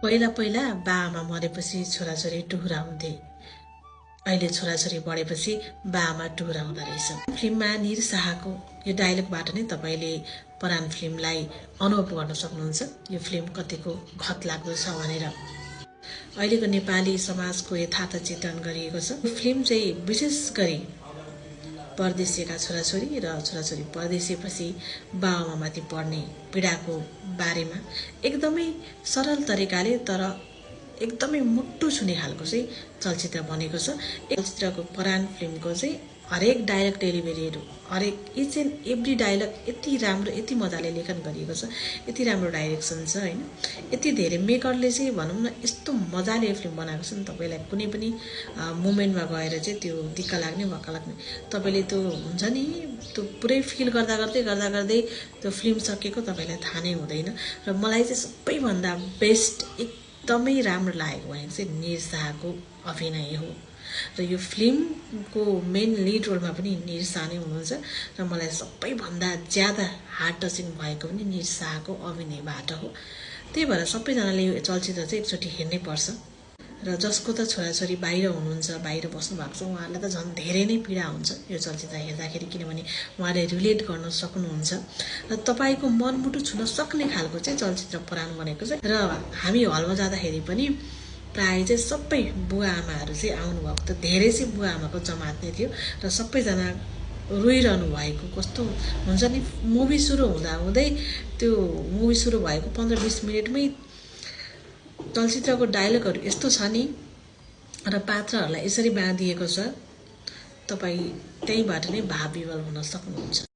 पहिला पहिला बाआमा मरेपछि छोराछोरी टुहुरा हुन्थे। अहिले छोराछोरी बढेपछि बाआमा टुहुरा हुँदो रहेछ। फिल्ममा निर शाहको यो डायलगबाट नै तपाईले परान फिल्मलाई अनुभव गर्न सक्नुहुन्छ यो फिल्म कतिको घतलाग्दो छ भनेर। अहिलेको नेपाली समाजको यथार्थ चित्रण गरिएको छ। यो फिल्म चाहिँ विशेष गरी परदेशीका छोराछोरी र छोराछोरी परदेशीपछि बाआमामाथि पर्ने पीडाको बारेमा एकदमै सरल तरिकाले तर एकदमै मुट्टु छुने खालको चाहिँ चलचित्र बनेको छ। चलचित्रको परान फिल्मको चाहिँ हरेक डायलग डेलिभरीहरू हरेक इच एन्ड एभ्री डायलग यति राम्रो यति मजाले लेखन गरिएको छ, यति राम्रो डाइरेक्सन छ हैन। यति धेरै मेकरले चाहिँ भनौँ न यस्तो मजाले फिल्म बनाएको छ नि तपाईलाई कुनै पनि मोमेन्टमा गएर चाहिँ त्यो दिक्क लाग्ने वक्क लाग्ने तपाईले त्यो हुन्छ नि त्यो पुरै फिल गर्दा गर्दै त्यो फिल्म सकेको तपाईलाई थाहा नै हुँदैन। र मलाई चाहिँ सबैभन्दा बेस्ट एकदमै राम्रो लागेको भनेको चाहिँ निर शाहको अभिनय हो। र यो फिल्मको मेन लिड रोलमा पनि निर शाह नै हुनुहुन्छ र मलाई सबैभन्दा ज्यादा हार्ट टचिङ भएको पनि निर शाहको अभिनयबाट हो। त्यही भएर सबैजनाले यो चलचित्र चाहिँ एकचोटि हेर्नै पर्छ। र जसको त छोराछोरी बाहिर हुनुहुन्छ बाहिर बस्नु भएको छ उहाँहरूलाई त झन् धेरै नै पीडा हुन्छ यो चलचित्र हेर्दाखेरि, किनभने उहाँले रिलेट गर्न सक्नुहुन्छ र तपाईको मनमुटु छुन सक्ने खालको चाहिँ चलचित्र परान बनेको छ। र हामी हलमा जाँदाखेरि पनि प्राय चाहिँ सबै बुवा आमाहरू चाहिँ आउनुभएको त धेरै चाहिँ बुवा आमाको जमात नै थियो र सबैजना रोइरहनु भएको कस्तो हुन्छ नि। मुभी सुरु हुँदै त्यो मुभी सुरु भएको 15-20 मिनटमै चलचित्रको डायलगहरू यस्तो छ नि र पात्रहरूलाई यसरी बाँधिएको छ तपाई त्यहीबाट नै भाव विवल हुन सक्नुहुन्छ।